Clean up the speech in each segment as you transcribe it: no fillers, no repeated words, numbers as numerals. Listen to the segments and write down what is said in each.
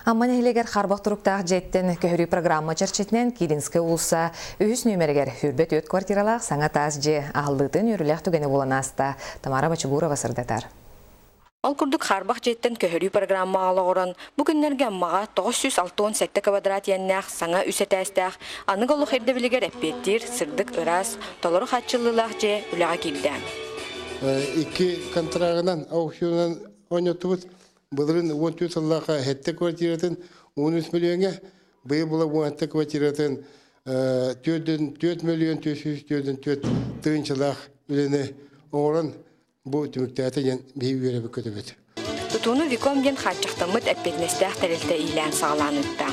Амма нэһилиэгэр хаарбах туруктаах дьиэттэн көһөрүү программа чэрчитинэн Киринскэй уулусса үһүс нүөмэригэр 24 квартиралаах саҥа таас дьиэ аһыллыытын үөрүүлээх түгэнэ буолан ааста. Тамара Бочугурова сырдатар. Ол курдук хаарбах дьиэттэн көһөрүү программаҕа олоҕуран, бу күннэргэ Аммаҕа 967 квадрат иэннээх саҥа үс этээстээх, аныгы олох ирдэбилигэр эппиэттиир сырдык ыраас, толору хааччыллыылаах дьиэ үлэҕэ киирдэ. Икки контрагынан аукционунан оонньоттубут. Былырыын 14 сыллаахха сэттэ квартиратын 13 миллиоҥҥа, быйыл була 17 квартиратын 4 миллион 444 тыһыынчалаах үлэни оҥорон бу түмүктээтэ диэн биһиги үөрэбит көтөбүт. Тутууну Виком диэн хааччахтаммыт эппиэтинэстээх тэрилтэ иилээн саҕалаан ыытта.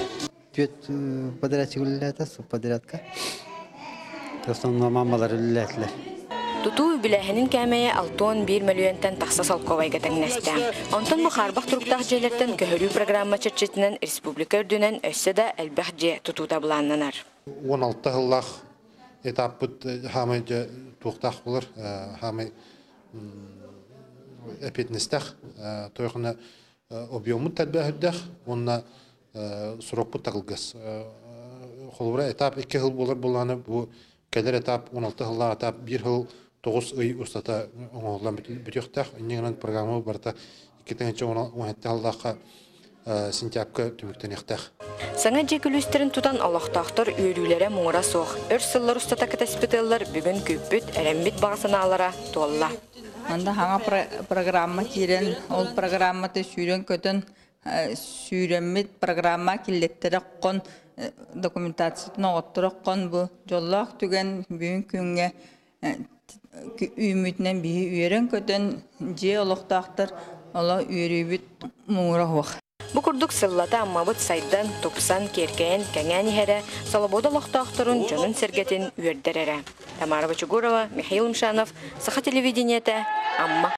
Түөрт подрядчик үлэлээтэ, субподрядка. Основном мамалар үлэлээтилэр. Тутуу үбүлээһинин кээмэйэ 61 мөлүйүөнтэн тахса солкуобайга тэҥнэстэ. Онтон бу хаарбах туруктаах дьиэлэртэн көһөрүү программа чэрчитинэн республика үрдүнэн өссө да элбэх дьиэ тутуута былааннанар. 16 сыллаах этаппыт хаамай дьэ туохтаах булар, хаамай эппиэтинэстээх. Тойохуна объеммут тэлбэһирдэх уонна срокпут тагылгас. Холобура этап 2 сыл буолар буоллаҕына, бу кэлэр этап 16 сыллаах этап 1 сыл 9 ый устата оҥоһуллан бүтүөхтээх. Инньэ гынан программа барыта 2017 сыллаахха сентябрьга түмүктэниэхтээх. Саҥа дьиэ күлүүстэрин тутан олохтоохтор үөрүүлэрэ муҥура суох. Өр сыллар устата кэтэспит ыаллар бүгүн күүппүт, эрэммит баҕа санаалара туолла. Манна саҥа программа киирэн, ол программата сүүрэн-көтөн сүүрэммит программа киллэттэрэ хон документациятын оҕотторо хон бу дьоллоох түгэн бүгүн күҥҥэ үүммүтүнэн биһи үөрэн-көтөн дьиэ олохтоохтор оло үөрүүбүт муҥура суох. Бу курдук сыллата Аммабыт сайдан, тупсан, киэркэйэн, кэҥээн иһэрэ Солобуода олохтоохторун дьонун-сэргэтин үөрдэр эрэ. Тамара Бочугурова, Михаил Мшанов, Саха телевидениетэ, Амма.